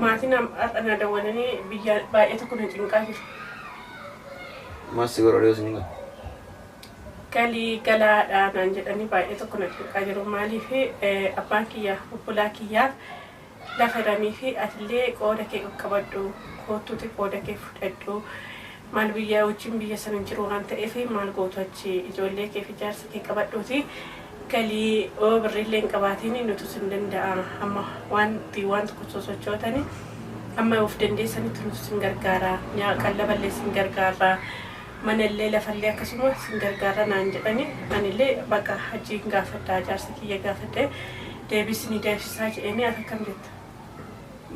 Maatiin har'a na dawwalanii biyya baay'ee tokko na cinqaa jiru. Maal si godha dhiyoo isin Galii galaadha naan jedhanii baay'ee tokko na cinqaa jiru. Maaliif abbaan kiyya obbolaa kiyyaaf lafa hiranii fi atillee qooda kee qaqqabadhu, koottuuti qooda kee fudhadhu. Maal biyya wajjin biyya sana jiru waan ta'eef maal gootu achi ijoollee kee fi jaarsa kee qabadhuuti galii oo birriillee hin qabaatiin nutu sin danda'a, amma wanti waan tokko sosochootani amma of dandeessanitti nutu sin gargaara, qallaballee sin gargaara, manallee lafallee akkasuma sin gargaara naan jedhani. Anillee bakka hajjiin gaafadhaa, jaarsa kiyya gaafadhee deebisni deebisaa jedhanii. Ati akkam jetta?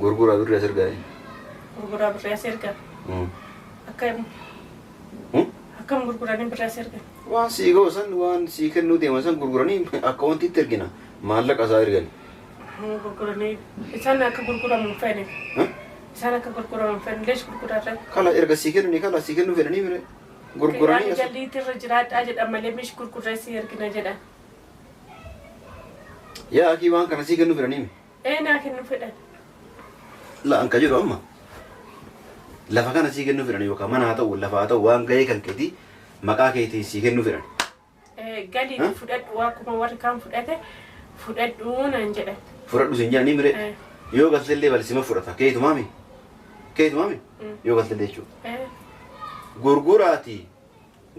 Gurguraa birrii as ergaa. Gurguraa birrii as ergaa? Akkam akkam gurguranii birrii as ergan? Waan sii ga'u san, waan sii kennuu deeman san gurguranii akka wanti itti ergina, maallaqa isaa ergani. Gurguranii isaan akka gurguramu hin feene. Isaan akka gurguramu hin feene, leesh gurgurarra. Kala erga sii kennuni, kala sii kennuu fedhanii mire gurguranii. Ani galliitti irra jiraadhaa jedhan malee mish gurgurree sii ergina jedhan. Yaa akii, waan kana sii kennuu fedhanii mi? Ee, naa kennuu fedhan. La anka jedhu, amma lafa kana sii kennuu fedhan yookaan mana haa ta'u, lafa haa ta'u, waan gahee kan keetii maqaa keetiin sii kennuu fedhan. Galii fudhadhu, akkuma warri kaan fudhate fudhadhu naan jedhan. Fudhadhu siin jedhanii mire? Yoo galtellee balsima fudhata, keetumaami keetumaami yoo galtellee jechuudha. Gurguraati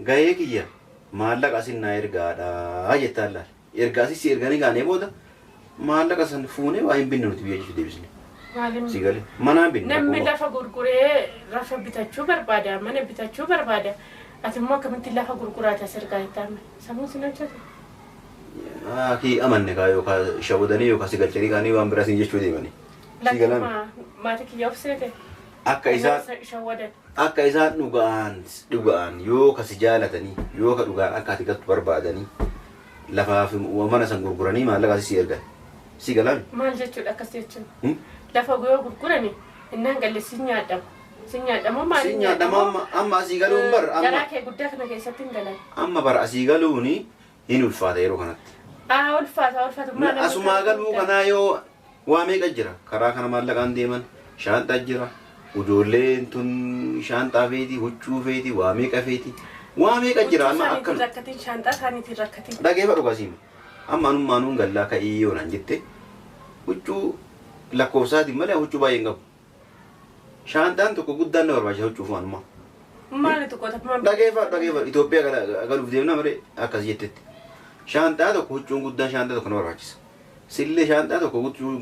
gahee kiyya maallaqa asin naa ergaadhaa jettaan laal. Erga asii si erganii kaanee booda maallaqa san fuunee waa hin binne nuti biyya jechuudha deebisne. Maaliin? Si galee manaan binne. Namni lafa gurguree lafa bitachuu barbaada, mana bitachuu barbaada. Ati immoo akkamitti lafa gurguraate as ergaa jettaame? Sammuun sin hojjetu? Akii amanne kaa, yookaan shawadanii yookaan si galchanii kaanii waan biraa siin jechuu deemanii. Si galaan Lakkuma maatii kiyya of seete. Akka isaan Shawadan. Akka isaan dhugaan dhugaan yoo ka si jaalatanii, yoo ka dhugaan akka ati galtu barbaadanii, lafaa fi mana san gurguranii maallaqa asii si ergan. Si galaan. Maal jechuudha akkas jechuun? Lafa yoo gurgurani innaan galle sin nyaadhamu. Sin nyaadhamu maal? Si nyaadhama. Amma asii galuun bar amma Garaa kee guddaa kana keessatti hin galan. Amma bar asii galuuni hin ulfaata yeroo kanatti. Aa, ulfaata ulfaata maal? Asumaa galuu kanaa yoo waa meeqa jira, karaa kana maallaqaan deeman, shaanxaa jira, ijoolleen tun shaanxaa feeti, huccuu feeti, waa meeqa feeti, waa meeqa jira amma akkam akkam. Rakkatiin shaanxaa isaaniitiin rakkatiin. Dhageeffadhu kasiima. Amma anumaanuun gallaa ka'ii yoo naan jette, huccuu lakkoofsaatiin malee huccuu baay'ee hin qabu. Shaanxaan tokko guddaan na barbaachisa huccuuf waanuma. Maalitu qota? Dhageeffadhu, dhageeffadhu. Itoophiyaa galuuf deemna malee akkas jettetti. Shaanxaa tokko, huccuun guddaan shaanxaa tokko na barbaachisa. Sillee shaanxaa tokko, huccuu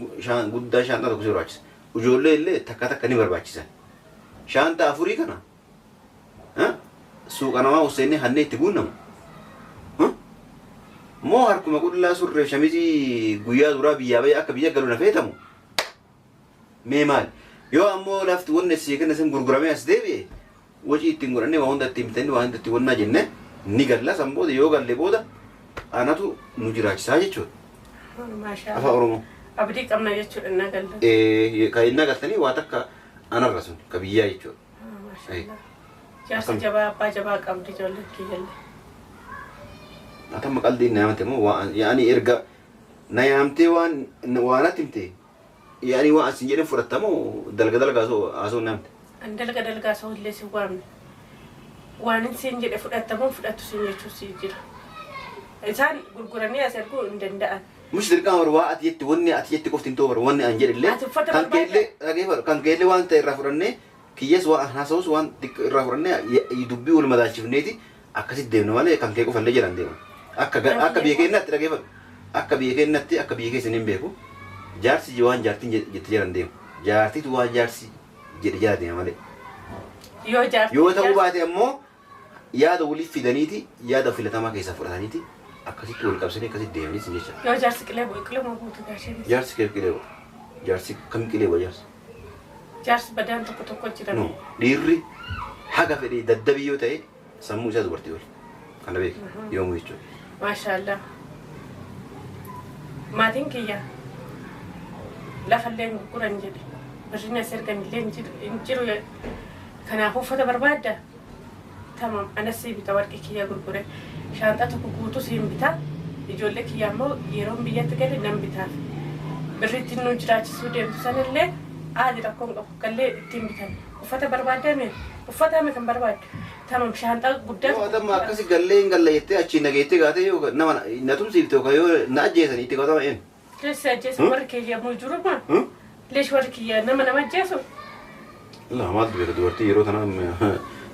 guddaa shaanxaa tokko si barbaachisa. Ijoollee illee takka takka ni barbaachisan. Shaanxaa afurii kana suuqa namaa useennee hannee itti guunnamu. Moo harkuma qullaa surree shamizii guyyaa duraa biyyaa bahee akka biyya galu na feetamu? Mee maali? Yoo ammoo lafti wanni sii kenna sin gurguramee as deebi'e, wacii ittiin godhannee, waa hunda ittiin bitannee, waa hunda ittiin wannaa jenne ni galla. San booda yoo galle booda anatu nu jiraachisaa jechuudha. Maashaa. Afaan Oromoo. Abdii qabna jechuudha na galla. Kan inni agartanii waa takka anarra sun ka biyyaa jechuudha. Maashaa. Jaarsa jabaa, abbaa jabaa qabdi ijoolleen kiyyallee. Atamma qaldiin na yaamte moo waan yaani erga na yaamtee waan waan ati himte, yaani waan asin jedhin fudhatta moo dalga dalga asoo na yaamte? An dalga dalgaa soo illee si waamne. Waan hin siin jedhe fudhattamoo fudhattu siin jechuu si jira. Isaan gurguranii as erguu hin danda'an. Mush dirqama bar, waa ati jette, wanni ati jette qofti hin ta'u bar, wanni an jedhe illee Ati uffata kan barbaadda? keellee dhageeffadhu, kan keellee waan ta'e irraa fudhannee, kiyyas waan an haasa'us waan xiqqoo irraa fudhannee, dubbii wal madaalchifneeti akkasitti deemna malee kan kee qofa illee jedhan deema. Akka biyya keenyaatti, dhageeffadhu, akka biyya keenyaatti, akka biyya keessa hin beeku, jaarsi waan jaartiin jette jedhan deema. Jaartitu waan jaarsi jedhe jala deema malee. Yoo jaarti. Yoo ta'uu baate ammoo yaada waliif fidaniiti, yaada filatamaa keessaa fudhataniiti, akkasitti wal qabsanii akkasitti deemanii sin jecha. Yoo jaarsi qilee bu'e, qilee moo buutu gaasheenis? Jaarsi kee qilee bu'a. Jaarsi kam qilee bu'a jaarsi? Jaarsi badaan tokko tokko jira. No, dhiirri haga fedhe daddabii yoo ta'e sammuu isaa dubartii oli. Kana beeki yoomuu jechuudha. Maashaallah. Maatiin kiyya lafallee hin gurguran jedhe. Birriin as ergan illee hin jiru. Kanaafuu uffata barbaadda? Tamam, anas sii bita, warqii kiyya gurgure. Shaanxaa tokko guutuu siin bita. Ijoollee kiyya ammoo yeroon biyyatti gale nan bitaaf. Birri ittiin nu jiraachisuu deemtu sanillee Aadi rakkoon qabu gallee ittiin bitan. Uffata barbaadame uffata hame kan barbaaddu. Tamam shaanxaa guddaa. Yoo adamma akkasi gallee hin galle jettee achiin nageettee gaatee yoo nama na tumsiifte yookaan yoo na ajjeesanii itti gaafatama eenyu? Leessi ajjeesu warri kiyya muu jiruma. Leesh warri kiyya nama nama ajjeesu. La maaltu beeka dubartii yeroo tana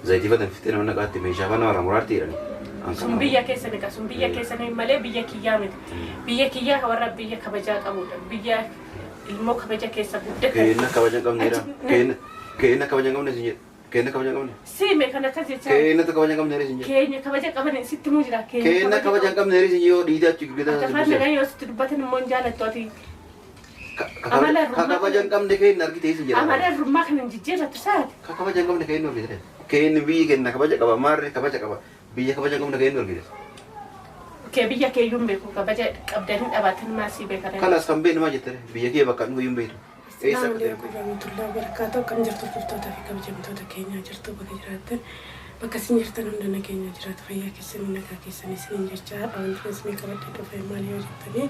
zayitii fatan fittee nama naqaatti meeshaa fana warra muraarti jedhani. Sun biyya keessani ka sun biyya keessani malee biyya kiyyaa miti. Biyya kiyyaa warra biyya kabajaa qabudha. Biyya ilmoo kabaja keessa guddatan. Keenna kabaja hin qabneedha. Keenna keenna kabaja hin qabne sin jedhe. Keenna kabaja hin qabne. Siime kan akkas jechaa. Keenna kabaja hin qabne sin jedhe. Keenya kabaja qaban sitti muu jira. Keenna kabaja hin qabne sin yoo dhiitee achi giddaa Ati afaan nagaa yoo sitti dubbatan immoo hin jaalattu ati. Ka kabaja hin qabne keenna argite sin jedha. Amala irrummaa kana hin jijjiirrattu saati. Ka kabaja hin qabne keenna argite. Keenni biyyi kenna kabaja qaba maarree kabaja qaba. Biyya kabaja hin qabne keenna argite. Kee biyya keeyyuu hin beeku kabaja qabdanii dhabaatan maasii beekan. Kalas kan beeknu maal jettee biyya kee bakka dhufu hin beektu. Eessa Assalamu akka ta'e. alaikum warahmatullahi wabarakatuh. Akkam jirtu hordoftoota fi kabajamtoota keenyaa jirtu bakka jiraattan bakka isin jirtan hunda nageenya jiraatu fayyaa keessanii nagaa keessanii isiniin jecha wanti isinii qabadhee dhufe maal yoo jettanii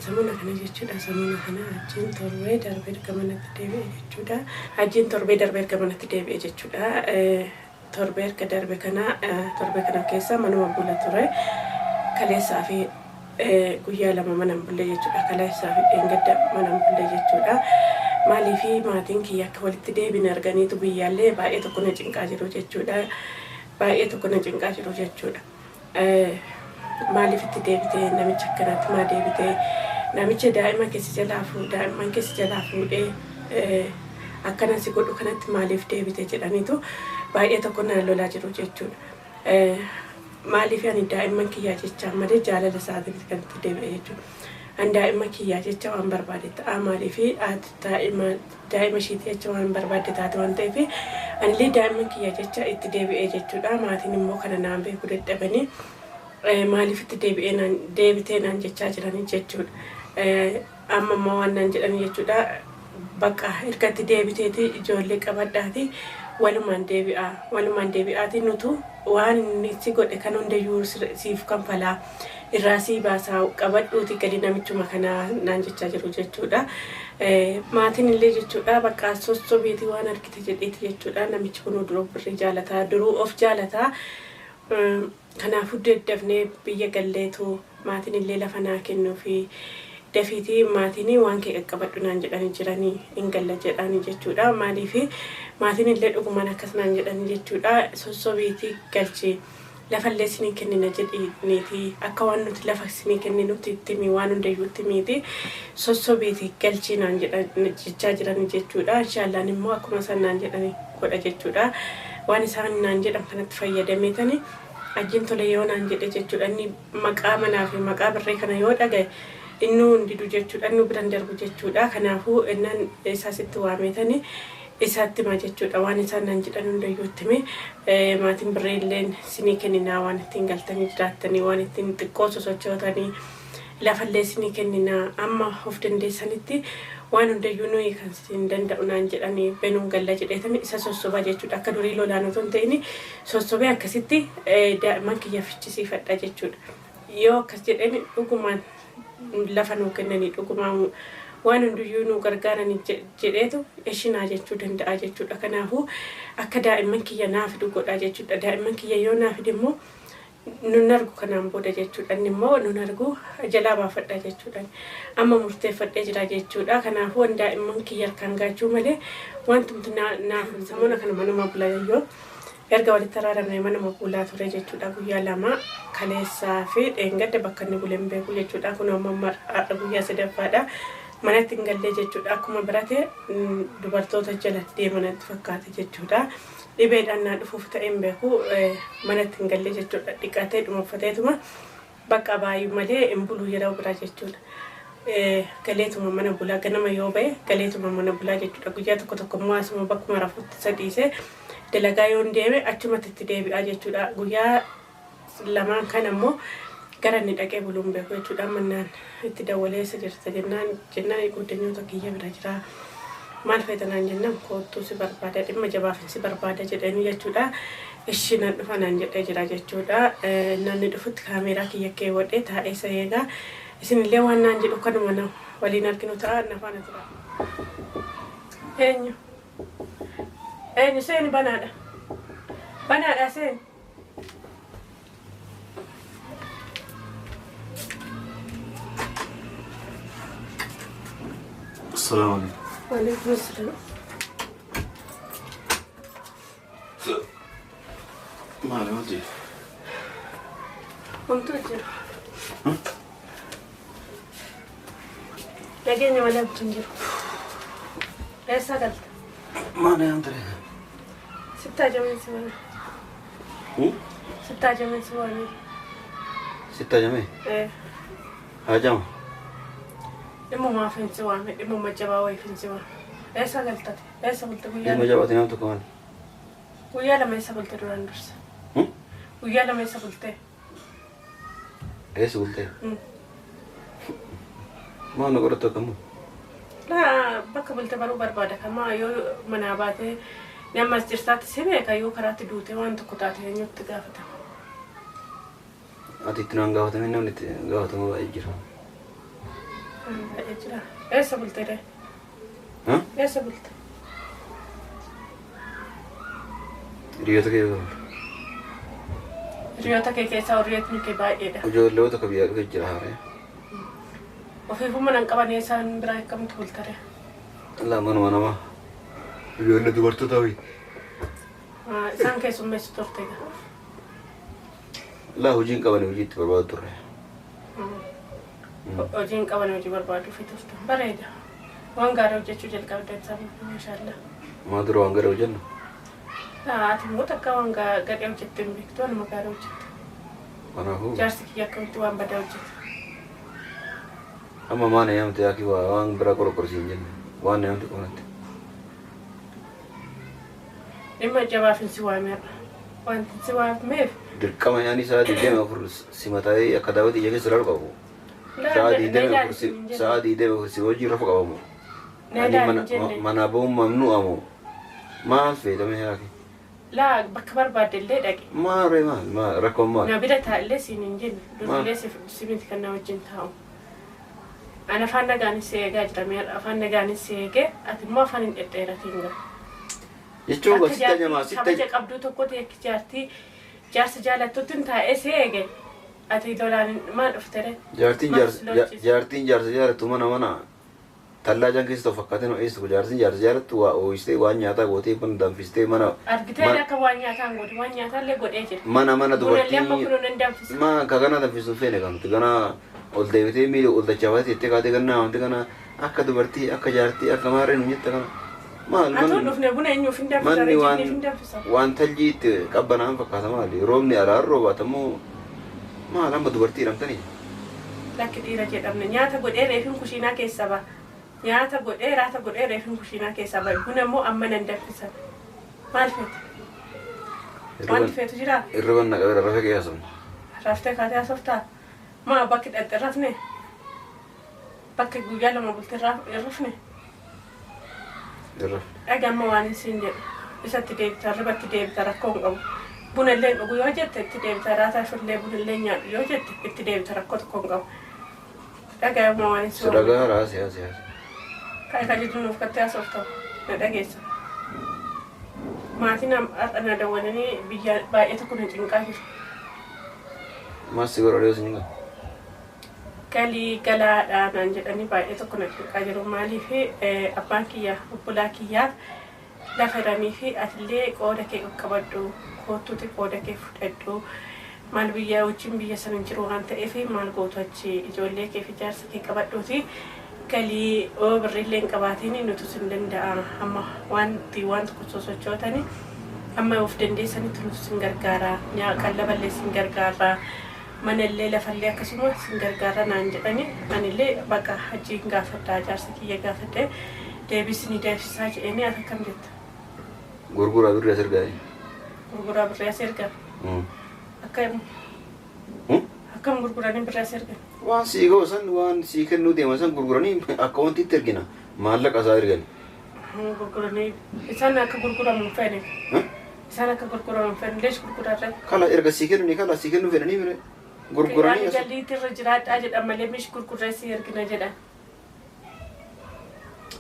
samuuna kana jechuudha. Samuuna kana achiin torbee darbee erga manatti deebi'e jechuudha. Achiin torbee darbee erga manatti deebi'e jechuudha. Torbee erga darbe kana torbee kana keessa manuma bula ture. Kaleessaa fi guyyaa lama mana hin bulle jechuudha. Kaleessaa fi dheengadda mana hin bulle jechuudha. Maaliif maatiin kiyya akka walitti deebine arganiitu biyyaallee baay'ee tokko na cinqaa jiru jechuudha. Baay'ee tokko na cinqaa jiru jechuudha. Maaliif itti deebitee namicha akkanaatti maa deebitee namicha daa'ima keessa jalaa fuudhee daa'imman keessa jalaa fuudhee akkana si godhu kanatti maaliif deebite jedhaniitu baay'ee tokko na lolaa jiru jechuudha. Maaliif ani daa'imman kiyyaa jecha malee jaalala isaatiif kan itti deebi'e jechuudha. Ani daa'ima kiyyaa jecha waan barbaade ta'a maaliif daa'ima ishiiti jecha waan barbaade taate waan ta'eef anillee daa'imman kiyyaa jecha itti deebi'e jechuudha. Maatiin immoo kana naan beekuu dadhabanii maaliif itti deebi'ee naan deebitee naan jechaa jiranii jechuudha. Amma immoo waan naan jedhanii jechuudha. Bakka erga itti deebiteeti ijoollee qabadhaati walumaan deebi'aa walumaan deebi'aati nutu waan inni si godhe kan hundayyuu siif kanfalaa irraa sii baasaa qabadhuuti gadi namichuma kanaa naan jechaa jiru jechuudha. Maatiin illee jechuudha bakka sossobeeti waan argite jedheeti jechuudha. Namichi kun duruu birrii jaalataa duruu of jaalataa. Kanaafuu daddafnee biyya galleetu maatiin illee lafa naa kennuu fi dafiitii maatiin waan kee qaqqabadhu naan jedhanii jiranii hin galla jedhanii jechuudha. Maaliif maatiin illee dhugumaan akkas naan jedhanii jechuudha. Sossobeetii galchi lafallee isinii kennina jedhiniiti akka waan nuti lafa isinii kenninutti itti himi waan hundayyuu itti himiiti sossobeetii galchi naan jechaa jiranii jechuudha. Inshaallaan immoo akkuma isaan naan jedhanii godha jechuudha. Waan isaan naan jedhan kanatti fayyadameetani ajjiin tole yoo naan jedhe jechuudha. Inni maqaa manaa fi maqaa birree kana yoo dhagaye inni hundidu jechuudha. Inni biran darbu jechuudha. Kanaafuu innaan isaasitti waameetani isaatti hima jechuudha. Waan isaan naan jedhan hundayyuu itti hime maatiin birree illee isinii kenninaa waan ittiin galtanii jiraattanii waan ittiin xiqqoo sosochootanii lafallee isinii kenninaa amma of dandeessanitti waan hundayyuu nuyi kan isin danda'u naan jedhanii benuun galla jedheetani isa sossobaa jechuudha. Akka durii lolaan otoo hin ta'in sossobee akkasitti daa'imman kiyya fichisiifadha jechuudha. Yoo akkas jedheen dhugumaan lafa nuu kennanii dhugumaan waan hundayyuu nu gargaaranii jedheetu ishinaa jechuu danda'a jechuudha. Kanaafuu akka daa'imman kiyya naa fidu godha jechuudha. Daa'imman kiyya yoo naa fide immoo nun argu kanaan booda jechuudha. Inni immoo nun argu jalaa baafadha jechuudha. Amma murteeffadhee jira jechuudha. Kanaafuu waan daa'imman kiyya harkaan gaachuu malee wantumti naaf samuuna kana manuma bulaa yoo erga walitti araaramne manuma bulaa ture jechuudha. Guyyaa lama kaleessaa fi dheengadda bakka inni bulee hin beeku jechuudha. Kun amma har'a guyyaa sadaffaadha. Manatti hin gallee jechuudha. Akkuma barate dubartoota jala deemanatti fakkaate jechuudha. Dhibeedhaan naa dhufuuf ta'e hin beeku manatti hin gallee jechuudha. Dhiqatee dhumaffateetuma bakka baay'ee malee hin bulu yeroo biraa jechuudha. Galeetuma mana bulaa ganama yoo ba'e galeetuma mana bulaa jechuudha. Guyyaa tokko tokko immoo asuma bakkuma rafutti isa dhiisee dalagaa yoo hin deeme achumatti itti deebi'a jechuudha. Guyyaa lamaan kana immoo gara inni dhaqee buluu hin beeku jechuudha. Mannaan itti dawwalee isa jirta jennaan guddinyoota kiyya bira jira. Maal feeta naan jennaan koottuu si barbaada dhimma jabaaf si barbaada jedhanii jechuudha. Ishi nan dhufa naan jedhee jira jechuudha. Namni dhufutti kaameeraa kiyya keewwadhee taa'ee isa eegaa. Isinillee waan naan jedhu kanuma waliin arginu ta'a na faana tura. Eenyu? Eenyu seeni banaadha. Banaadha seeni. Assalaamu alaikum. Waalaikum assalam. Maali hojii? Homtuu jiru. Nageenya malee homtuu hin jiru. Eessaa galta? Maali aan ture? Sitti hajaman si waame. Sitti hajaman si waame. Sitti hajamee? Ee. Hajama. Dhimmumaaf hin si waame. Dhimmuma jabaa wayiif hin si waame. Eessa galtate? Eessa bulte guyyaa Dhimma lama? jabaate nama tokko maali? Guyyaa lama eessa bulte duraan dursa? Guyyaa lama eessa bulte? Eessa bultee? Maal na godhattu akkamuu? Laa bakka bulte baruu barbaada. Kamaa yoo manaa baatee nama as jirtaatti si beeka yoo karaatti duute waan tokko taate eenyutti gaafatama? Ati itti naan gaafatamee namni itti gaafatamu baay'ee jira. Baay'ee jira. Eessa bulte dee? Eessa bulte? Hiriyoota kee yoo Hiriyoota kee keessaa hiriyootni kee baay'eedha. Ijoollee tokko biyyaa dhufee jira haaree. Ofiifuu mana hin qaban isaan biraa akkamtu bulta dee? Laa manuma namaa. Ijoollee dubartoota wayii. Isaan keessummeessu turte egaa. Laa hojii hin qaban hojii itti barbaadu turre. Hojii hin qaban hojii barbaaduufi turte. Bareeda. Waan gaarii hojjechuu jalqabdan sababa maashaallah. Maa dura waan gaarii hojjennu? Ati immoo takka waan gadhee hojjette hin beektu waanuma gaarii hojjette. Kanaafuu. Jaarsi kiyya akkamitti waan badaa hojjeta? Amma maa na yaamte yaakii waan biraa qorqorsi hin jenne waan na yaamte qofatti. Dhimma jabaaf hin si waameerra. Wanti si waameef. Dirqama nyaanni sa'a 24 si mataa'ee akka daawwitii ija keessa ilaalu qabu. Sa'a 24 si hojii irra qabamu. Manaa ba'uun mamnu'amu. Maal feetame yaakii? Laa bakka barbaadde illee dhaqe. Maal ree maal maal rakkoon maal? Na bira taa'illee siin hin jenne. Durillee si miti kan na wajjin taa'u. Ana afaan nagaanis si eegaa jira mi'a afaan nagaanis si eegee ati immoo afaan hin dhedheeratiin gara. Jechuun gosa sitti hajamaa sitti. Kabaja qabduu tokkotti akka jaartii jaarsa jaalattutti hin taa'ee si eege ati lolaan maal dhufte ree? Jaartiin jaarsa jaalattu mana mana tallaa jan keessa tokko fakkaatee nama eessu jaartiin jaarsa jaalattu waa ooyistee waan nyaataa gootee mana danfistee mana. Argitee akka waan nyaataan godhe waan nyaataallee godhee jira. Mana mana dubartii. Bunallee amma kunuun hin danfisa. Ma ka gana danfisuu feene kan nuti gana ol deebitee miila ol dachaafatee itti kaatee ganna wanti kana akka dubartii akka jaartii akka maarree nu jette kana. Maal Atuun dhufne buna eenyuuf hin danfisa manni waan hin danfisa. waan taljiitti qabbanaan fakkaata maali roobni alaan roobaata immoo maal amma dubartii jedhamtanii. Lakki dhiira jedhamne nyaata godhee reefin kushiinaa keessa ba'a. Nyaata godhee raata godhee reefin kushiinaa keessa ba'a. Buna immoo amma nan danfisan. Maal feete? Wanti feetu jiraa? Irriban na qabeera rafee qiyaasamne. Raftee kaatee haasoftaa? Maa bakki dhaqxe rafne? Bakka guyyaa lama bultee rafne? Dhaga amma waan siin jedhu isatti deebita ribatti deebita rakkoo hin qabu. Buna illee dhugu yoo jette itti deebita raataa shullee buna illee nyaadhu yoo jette itti deebita rakkoo tokko hin qabu. Dhaga amma waan siin jedhu. Dhagaa raasee haasee haasee. Kan kan jiru nuuf kattee haasoftamu na dhageessa. Maatiin har'a na dawwalanii biyya baay'ee tokko na cinqaa jiru. Maal si godha dhiyoo siin Galii galaadha naan jedhanii baay'ee tokko na cinqaa jiru. Maaliif abbaan kiyya obbolaa kiyyaaf lafa hiranii fi atillee qooda kee qaqqabadhu koottuuti qooda kee fudhadhu maal biyya wajjin biyya sana jiru waan ta'eef maal gootu achi ijoollee kee fi jaarsa kee qabadhuuti galii oo birriillee hin qabaatiin nuti sin danda'a amma wanti waan tokko sosochootani amma of dandeessanitti nuti sin gargaara qallaballee sin gargaara. Manallee lafallee akkasuma sin gargaara naan jedhani anillee bakka hajjiin gaafadhaa jaarsa kiyya gaafadhee deebisni deebisaa jedhanii ati akkam jetta? Gurguraa birrii as ergaa. Gurguraa birrii as ergaa? Akkam gurguranii birrii as ergan? Waan sii ga'u san waan sii kennuu deeman san gurguranii akka wanti itti ergina maallaqa isaa ergani. Gurguranii isaan akka gurguramu hin feene. Isaan akka gurguramu hin feene leesh gurgurarra. Kala erga sii kennuu kala sii kennuu fedhanii mire. Gurguranii Galiitti irra jiraadhaa jedhan malee mish gurgurree sii ergina jedhan.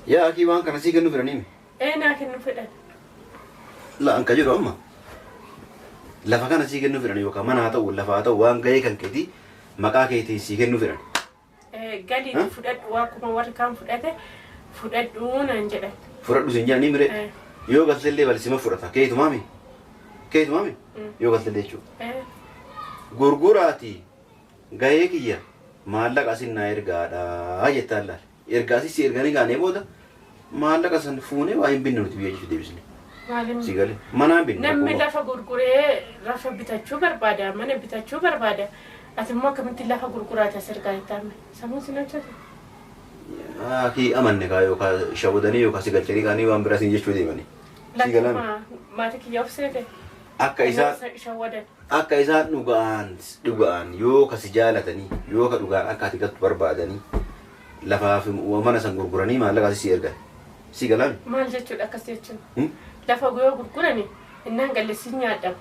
Yaa akii waan kana sii kennuu fedhanii mi? Ee, naa kennuu fedhan. La anka jedhu amma lafa kana sii kennuu fedhan yookaan mana haa ta'u, lafa haa ta'u, waan gahee kan keetii maqaa keetiin sii kennuu fedhan. Galiitti fudhadhu, akkuma warri kaan fudhate fudhadhu naan jedhan. Fudhadhu siin jedhanii mire? Yoo galtellee balsima fudhata, keetumaami keetumaami yoo galtellee jechuudha. Gurguraati gahee kiyya maallaqa asin naa ergaadhaa jettaan laal. Erga asii si erganii gaanee booda maallaqa san fuunee waa hin binne nuti biyya jechuudha deebisne. Maaliin? Si galee manaan binne. Namni lafa gurguree lafa bitachuu barbaada, mana bitachuu barbaada. Ati immoo akkamitti lafa gurguraate as ergaa jettame? Sammuun si hojjetu? Akii amanne kaa yookaan shawadanii yookaan si galchanii kaanii waan biraa siin jechuu deemanii. Si galame. Lakkuma maatii kiyya of seete. Akka isaan Shawadan. Akka isaan dhugaan dhugaan yoo ka si jaalatanii, yoo ka dhugaan akka ati galtu barbaadanii, lafaa fi mana san gurguranii maallaqa asii si ergan. Si galame. Maal jechuudha akkas jechuun? Lafa yoo gurgurani innaan galle si nyaadhamu.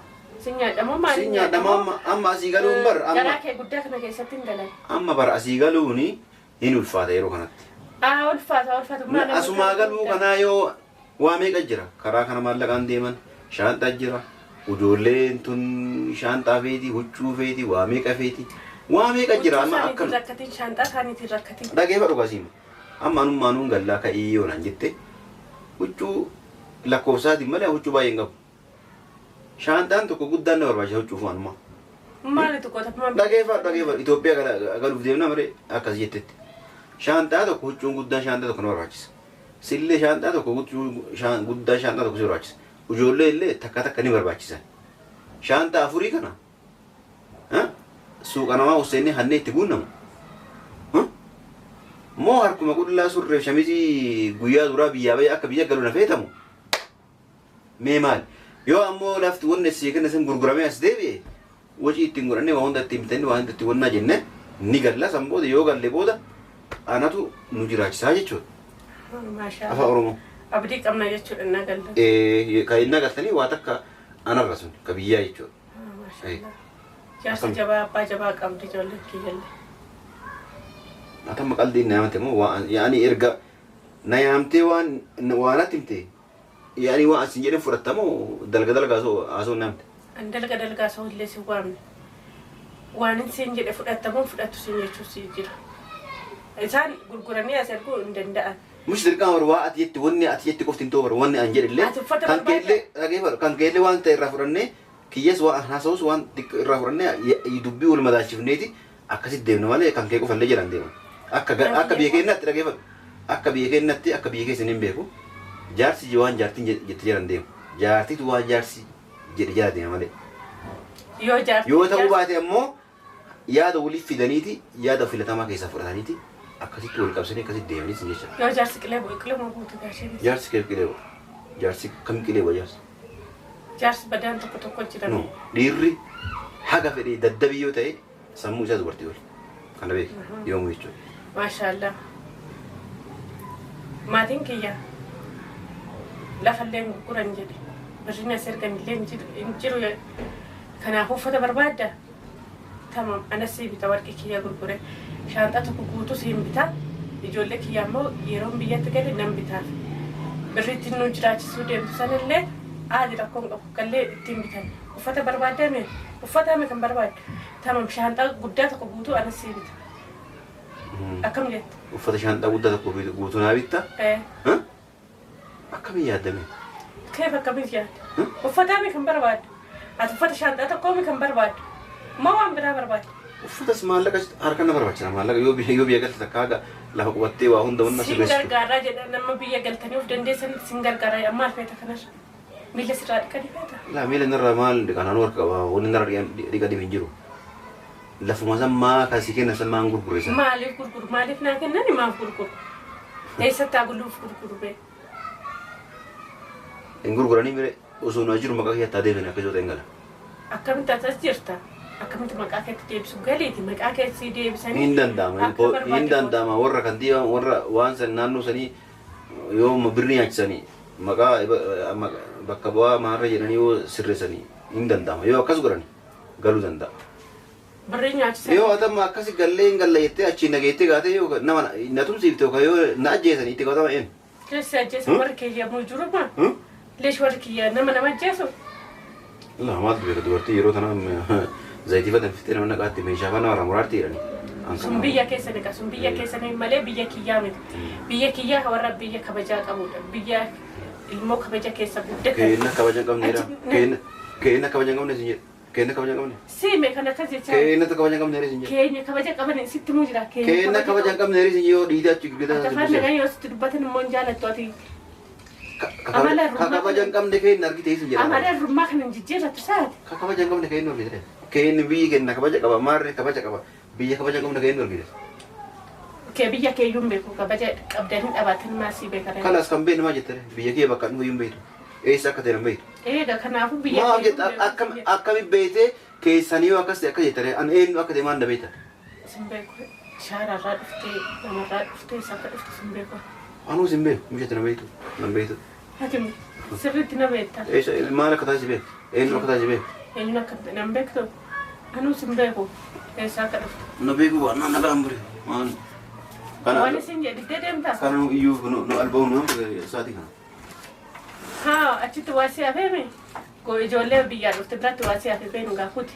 Si nyaadhamu maal? Si nyaadhama. Amma asii galuun bar amma Garaa kee guddaa kana keessatti hin galan. Amma bara asii galuuni hin ulfaata yeroo kanatti. Aa, ulfaata, ulfaata. Maal? Asumaa galuu kanaa yoo waa meeqa jira, karaa kana maallaqaan deeman, shaanxaa jira, ijoolleen tun shaanxaa feeti, huccuu feeti, waa meeqa feeti, waa meeqa jira amma akkam. Rakkatiin shaanxaa isaaniitiin rakkatiin. Dhageeffadhu kasiima. Amma anummaa gallaa ka'ii yoo naan jette, huccuu lakkoofsaatiin malee huccuu baay'ee hin qabu. Shaanxaan tokko guddaan na barbaachisa huccuuf anummaa. Maalitu qoota? Dhageeffadhu, dhageeffadhu. Itoophiyaa galuuf deemna malee akkas jettetti. Shaanxaa tokko, huccuun guddaan shaanxaa tokko na barbaachisa. Sillee shaanxaa tokko, huccuu guddaa shaanxaa tokko si barbaachisa. Ijoollee illee takka takka ni barbaachisan. Shaanxaa afurii kana suuqa namaa hoseennee hannee itti guunnamu. Moo harkuma qullaa surreef shamizii guyyaa duraa biyyaa bahee akka biyya galu na feetamu? Mee maali? Yoo ammoo lafti wanni sii kenna san gurguramee as deebi'e, wacii ittiin godhannee, waa hunda ittiin bitannee, waa hunda ittiin wannaa jenne ni galla. San booda yoo galle booda anatu nu jiraachisaa jechuudha. Maashaa. Afaan Oromoo. Abdii qabna jechuudha na galla. Kan inni agartanii waa takka anarra sun ka biyyaa jechuudha. Maashaa. Jaarsa jabaa, abbaa jabaa qabdi ijoolleen kiyyallee. Atamma qaldiin na yaamte moo waan yaani erga na yaamtee waan waan atti himte, yaani waan asin jedhin fudhatta moo dalga dalga asoo na yaamte? An dalga dalgaa osoo illee si waamne. Waan hin siin jedhe fudhattamoo fudhattu siin jechuu si jira. Isaan gurguranii as erguu hin danda'an. Mush dirqama bar, waa ati jette, wanni ati jette qofti hin ta'u bar, wanni an jedhe illee Ati uffata kan barbaadda? keellee, dhageeffadhu, kan keellee waan ta'e irraa fudhannee, kiyyas waan haasa'us waan xiqqoo irraa fudhannee, dubbii wal madaalchifneeti akkasitti deemna malee kan kee qofallee jedhan deeman. Akka biyya keenyaatti, dhageeffadhu, akka biyya keenyaatti, akka biyya keessa hin beeku, jaarsi waan jaartiin jette jedhan deemu, jaartitu waan jaarsi jedhe jala deema malee. Yoo jaarti. Yoo ta'uu baate ammoo yaada waliif fidaniiti, yaada filatamaa keessaa fudhataniiti, akkasitti wal qabsanii akkasitti deemanii jecha. Yoo jaarsi qilee bu'e, qilee moo buutu gaasheenis? Jaarsi kee qilee bu'a. Jaarsi kam qilee bu'a jaarsi? Jaarsi badaan tokko tokko jira. No, dhiirri haga fedhee daddabii yoo ta'e sammuu isaa dubartii oli. Kana beeki yoomuu jechuudha. Maashaallah. Maatiin kiyya lafallee hin gurguran jedhe. Birriin as ergan illee hin jiru. Kanaafuu uffata barbaadda? Tamam, anas sii bita, warqii kiyya gurgure. Shaanxaa tokko guutuu siin bita. Ijoollee kiyya immoo yeroon biyyatti gale nan bitaaf. Birri ittiin nu jiraachisuu deemtu sanillee aadi rakkoon qabu gallee ittiin bitan. Uffata barbaaddaa mee? Uffata mee kan barbaaddu? Tamam, shaanxaa guddaa tokko guutuu anas sii bita. Akkam jette? Uffata shaanxaa guddaa tokko guutuu naa bitta. Eh. Akkamiin yaaddame? Keef akkamiin yaadda? Uffata mee kan barbaaddu? Ati uffata shaanxaa tokkoo mee kan barbaaddu? Moo waan biraa barbaaddu? Uffatas maallaqa harka na barbaachisa. Maallaqa yoo biyya galte takka haga lafa qubattee waa hunda wanna Sin sirreessitu. gargaaraa jedha, nama biyya galtanii of dandeessan sin gargaaraa. Maal feeta kanarra? Miila sirraa dhiqanii feeta? Laa, miila narraa maal dhiqan? Anuu harka qaba, wanni narraa dhiqanii hin jiru. Lafuma san maa kasii kennan san maan gurgurre san? Maaliif gurguru? Maaliif naa kennani? Maaf gurguru? Eessatti haa guluuf gurguru bee? Hin gurguranii mire, osoo nu jiru maqaa kiyyatti haa deebiin, akka ijoo hin gala. Akkamitti ati as jirta? Akkamitti maqaa keetti deebisu? Galiiti maqaa keetti deebisanii. Hin danda'ama. Akka hin barbaade danda'ama. Warra kantiibaa, warra waan san naannoo sanii yoo birri nyaachisanii, maqaa bakka bu'aa maarra jedhanii yoo sirreessanii hin danda'ama. Yoo akkas godhani galuu danda'a. Birrii nyaachisan. Yoo atamma akkasi gallee hin galla jettee achiin nageettee gaatee yoo nama na tumsiifte yookaan yoo na ajjeesanii itti gaafatama eenyu? Leesh ajjeesu warri kiyya muu jiruma. Leesh warri kiyya nama ajjeesu. La maaltu beeka, dubartii yeroo tana zayitii fadan fittee nama naqaatti meeshaa faana wara muraarti jedhani. Sun biyya keessani ka, sun biyya keessanii malee biyya kiyyaa miti. Biyya kiyyaa warra biyya kabajaa qabudha. Biyya ilmoo kabaja keessa guddatan. Keenna kabaja hin qabneedha. Keenna keenna kabaja hin qabne isin jedhe. Keenna kabaja hin qabne. Siime kan akkas jechaa. Keenna kabaja hin qabne isin jedhe. Keenya kabaja qaban sitti muu jira. Keenna kabaja hin qabne isin yoo dhiitee achi giddaa Ati afaan nagaa yoo sitti dubbatan immoo hin jaalattu ati. Ka kabaja hin qabne keenna argite isin jedha. Amala irrummaa kana hin jijjiirrattu saati. Ka kabaja hin qabne keenna argite. Keenni biyyi kenna kabaja qaba, maarree kabaja qaba. Biyya kabaja hin qabne keenna argite. Kee biyya keeyyuu hin beeku, kabaja qabdanii dhabaatan maasii beekan. Kalas kan beeknu maal jettare, biyya kee bakka dhufu hin beektu. Eessa akka ta'e hin beektu. Eega kanaafuu biyya Maaf keeyyuu jetta hin beeku. Akkam akkami beektee keessanii yoo akkas ta'e akka jettare, an eenyu akka ta'e maal na beekta? Sin beeku, shaararraa dhuftee, namarraa dhuftee, isa akka dhufte sin beeku. Anuus hin beeku, mucatti na beektu, na beektu. Ati sirriitti na beekta. Eessa maal akka taate si beeku? Eenyu akka taate si beeku? Eenyuun akka ta'e nan beektu. Anuus hin beeku eessa akka dhufte. Na beeku waan na nagaan bure. Waan Waan kana isin jedhitee deemta. Kana nu iyyuu nu alba'u nu sa'aatii kana. Haa, achitti waa si hafeeme. Ijoollee biyyaa dhufte biratti waa si hafe beenu gaafuuti.